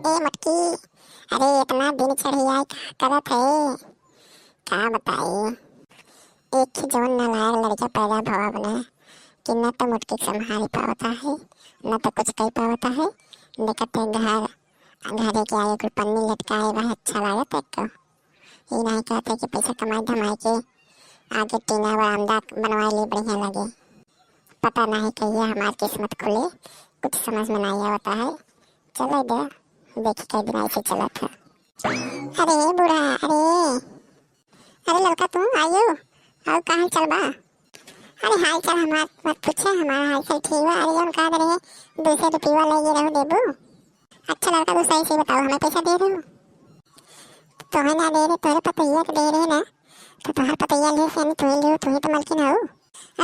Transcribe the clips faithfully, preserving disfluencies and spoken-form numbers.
ए मोटकी, अरे इतना दिन चढ़ी आई, का करत है? का बताई, एक ही जवन नालायक लड़का पैदा भवा बना कि न तो मोटकी के संभाल पावता है, न तो कुछ कर पावता है। देखत है घर, घरे के आगे कुल पन्नी लटकाए बा, अच्छा लागत है को? ई नहीं कहते कि पैसा कमाए धमाए के आगे टीना बरामदा बनवाए ले बढ़िया लगे। पता नहीं कहिया हमार किस्मत खुले, कुछ समझ में नहीं आवता है। चले दे, देखी कई दिन ऐसे चलत है। अरे बूढ़ा, अरे, अरे लड़का तू आयो, और का हाल चाल बा? अरे हाल चाल हमार मत पूछे, हमार हाल चाल ठीक बा। अरे हम कहा रहे, दो सौ रुपया ले ये रहो देबू। अच्छा लड़का तू सही से बताओ, हमें पैसा दे रहे हो? तोहे ना दे रहे, तोहरे पतैया के दे रहे ना, तो तोहर पतैया ले से तू ही लियो, तू ही तो मलकिन हो।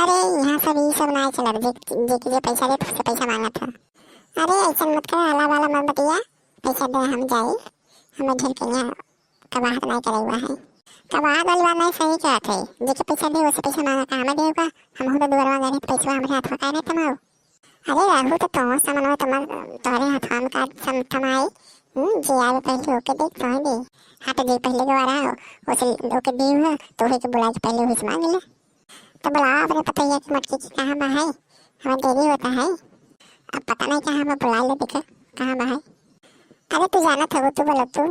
अरे यहाँ सब ई सब ना चलत, जे, जे के जे पैसा दे, तुझसे पैसा मांगत है। अरे ऐसा मत कर, आला वाला मत बतिया, पैसा दे हम जाई, हमें ढेर कहिया कबाहत नहीं करे हुआ है। कबाहत वाली बात नहीं सही कहत है, जेके पैसा दे उसे पैसा मांगा का हमें देगा, हम हो तो दुआरवा गए तो पैसा हमारे हाथ में काहे नहीं थमाओ? अरे रहू तो तोहर सामान में तोहर, तोहरे हाथ में का सम-, थमाई। हम्म, जे आवे पहले ओके दे, तोहे दे। हाँ तो जे पहले के वाला हो, उसे ओके दी हो, तो ओहे के बुला के पहले उसे मांग ले। तो बुलाओ अपने पतैया के मोटकी के, कहाँ बा है? हमें देरी होता है। अब पता नहीं कहाँ बा, बुला ले देखे, कहाँ बा है? अरे तू जानत हो, तू बोलो तू।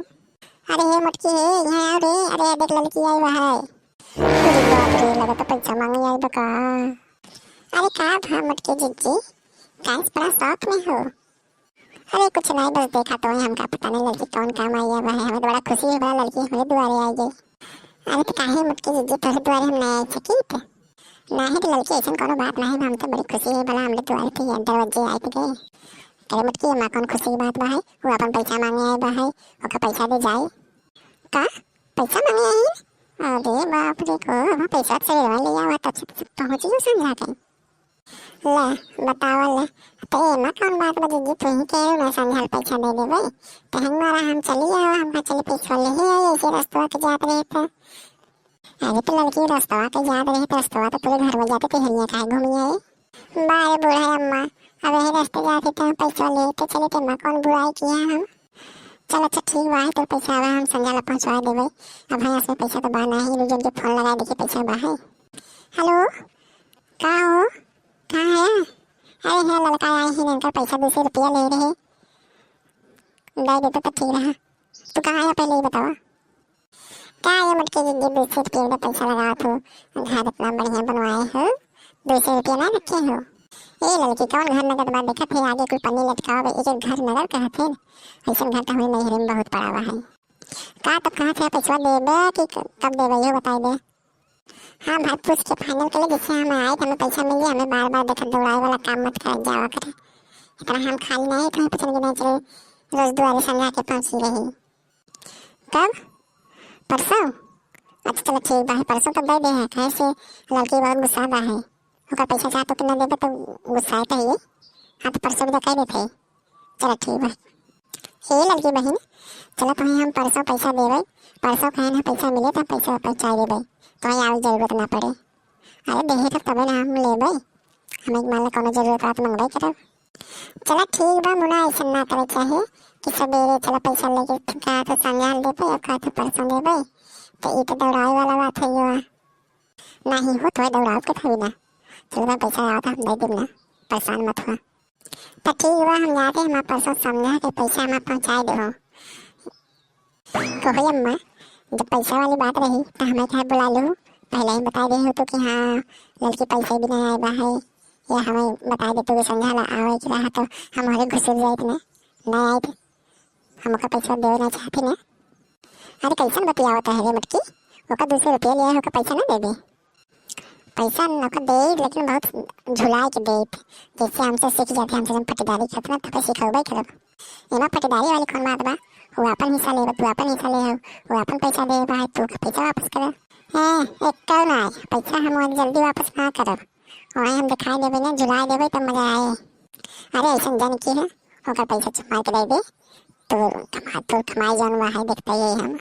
अरे हे मोटकी हे, यहाँ आओ रे। अरे देख लड़की आई बा है। अरे बाप रे, लगा तो पैसा मांगे आई बा का। अरे का भा मोटकी जिज्जी, का इस बड़ा शौक में हो? अरे कुछ नहीं, बस देखा तो है, हमका पता नहीं लड़की कौन काम आई है, हमें तो बड़ा खुशी है, बड़ा लड़की हमारे दुआरे आई गई। अरे तो काहे मोटकी जिज्जी तोहरे दुआरे हम नहीं आई सकी थे? नहीं तो लड़की ऐसा कोनो बात नहीं, हम तो बड़ी खुशी है, भला हमरे दुआरे थे, दरवाजे आए थे गए। अरे मोटकी माँ कौन खुशी की बात बा है, वो अपन पैसा मांगे आए बा है, ओका पैसा दे जाए। का? पैसा मांगे आई? अरे बाप रे को, वहाँ पैसा से ले आवा, तब से पहुँची हो समझा के। ले, बतावा ले। तो एमा कौन बात बा जिज्जी, तू ही कह ना समझल पैसा दे देबे। तो हमारा हम चली आओ, हम चली पैसा ले ही आई, ऐसे रस्तवा के जात रहे थे। अरे तो लड़की रस्तवा के जात रहे तो रस्तवा तो पूरे घर में जाते थे, हरिया काहे घूमी आई? बारे बूढ़ा अम्मा, अब यही रास्ते जाते तो हम पैसा लेते चले थे, माँ कौन बुराई किया हम? चल अच्छा ठीक बा, तो पैसा आवा हम संझा ला पहुँचवा देबे। अब भाई इसमें पैसा तो बा नहीं, रुजन के फोन लगा देखिए पैसा बा है। हेलो, का हो? कहाँ है? अरे है लड़का आए ही नहीं, पैसा दो सौ रुपया ले रहे, दे देते तो ठीक रहा। तू कहाँ है पहले ही बतावा। का ये मोटकी जिज्जी दो सौ रुपया में पैसा लगावत हो, घर इतना बढ़िया बनवाए हो, दो सौ रुपया ना रखे हो। ए लड़की कौन घर नगद बा, देखत है आगे कुल पन्नी लटकाव, एक एक घर नगद कहत है, ऐसा घर तो हमारे नैहरे में बहुत पड़ा हुआ है। का तो कहत है पैसा देबे कि क-, कब देबे ये बताई दे। हाँ भाई, पूछ के फाइनल कर ले, जैसे हम आए तो हमें पैसा मिल जाए, हमें बार बार देखत दौड़ाए वाला काम मत कर जावा करे। इतना हम खाली नहीं, तुम्हें पसंद की नहीं चले, रोज दुआरे संझा के पहुँची रही। कब? परसों? अच्छा चलो ठीक बा, परसों तो दे दे है, कहे से लड़की बहुत गुस्सा बा है, ओकर पैसा चाहत हो कि ना देबे तो गुस्सा है कहिए। हाँ तो परसों भी तो कह देते। चलो ठीक बा। हे लड़की बहिन, चलो तुम्हें हम परसों पैसा देबे, परसों कहे ना पैसा मिले तो हम पैसा पहुँचा देबे, तुम्हें आवे जरूरत ना पड़े। अरे देहे तब तबे ना हम लेबे, हमें मान लो कोनो जरूरत बात मंगबे करब। चला ठीक बा मुना, ऐसन ना करे चाहे कि सबेरे चला पैसा लेके कहा तो संझा देबे और कहा तो परसों देबे, तो ई तो दौड़ाए वाला बात है यो। नहीं हो तो दौड़ाओ के थोड़ी ना, चलो मैं पैसा आया था हम दे देब ना, परेशान मत हुआ। तो ठीक बा हम जाते हैं, हम परसों संझा के पैसा हम पहुँचाए देबो। कहो अम्मा, जब पैसा वाली बात रही तो हमें काहे बुला लू, पहले ही बता दे हो तो कि हाँ लड़की पैसे भी नहीं आए बा है, या हमें बता दे तू कि संझा ला आवे के रहा तो हम हरे घुसुर जाइत ने, नहीं आइत, हम ओकर पैसा देवे ना चाहते ने। अरे कैसन बतियावत है रे मटकी, ओकर दो सौ रुपया लिया है, ओकर पैसा ना देबे? पैसा न ओकर दे, लेकिन बहुत झुलाए के दे, जैसे हमसे सीख जाते, हमसे जब पटीदारी करते ना तब सिखौबे करब। एमा पटीदारी वाली कौन बात बा? वो अपन हिस्सा लेबे, तू अपन हिस्सा ले हो, वो अपन पैसा दे बा, तू ओकर पैसा वापस करे। हैं, एक कौन आए, पैसा हम आज जल्दी वापस ना करब, वहीं हम दिखाई देबे ना, झुलाए देबे तब मजा आए। अरे ऐसन जन की है, ओकर पैसा चुमा के दे दे, तो कमा, तो कमाई जौन हुआ है देखते ही हम।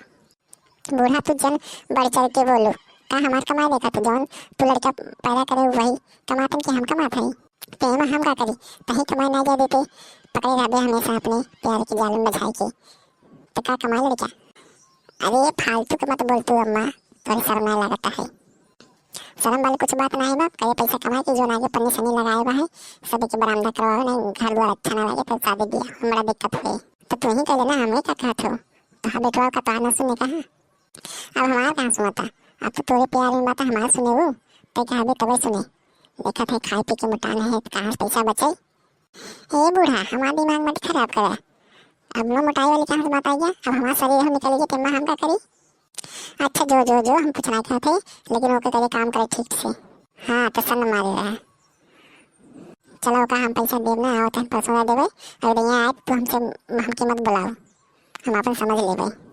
बूढ़ा तू जन बढ़ चढ़ के बोलो, का हमार कमाई देखा तू, जौन तू लड़का पैदा करे वही कमातन कि हम कमात हई? तेमा हम का करी, तही कमाई ना जा देते, पकड़े रहबे हमेशा अपने प्यार के जाल में बझाई के। तो का कमाए लड़का? अरे फालतू के मत बोल तू अम्मा, तोरे शर्म ना लागत है। शर्म वाली कुछ बात ना है बाप, कहे पैसा कमाए के जो आगे पन्नी सनी लगाए बा है, सब के बरामदा करवावे नहीं, घर द्वार अच्छा ना लगे तो शादी ब्याह में बड़ा दिक्कत होए। तो तू ही कह लेना, हमें का कहत हो? तो हाँ बेटवा का ताना सुने कहा। अब हमार कहाँ सुनता? अब तो तोरे प्यार में बात हमार सुने वो, ते कहबे तबे सुने। देखत है खाए पी के मोटाना है तो कहाँ से पैसा बचे? ए बूढ़ा, हमार दिमाग मत खराब करा। अब मुँह मोटाई वाली कहाँ से बात आई गया? अब हमार शरीर हम निकल गए, तेमा हम का करी? अच्छा जो जो जो हम कुछ ना कहते, लेकिन ओके करे काम करे ठीक से। हाँ तो सन मारे रहा। चलो ओका हम पैसा देब ना, आओ तहन परसों दे देबे। अगर यहाँ आए तो हमसे, हमके मत बुलाओ, हम अपन समझ लेबे।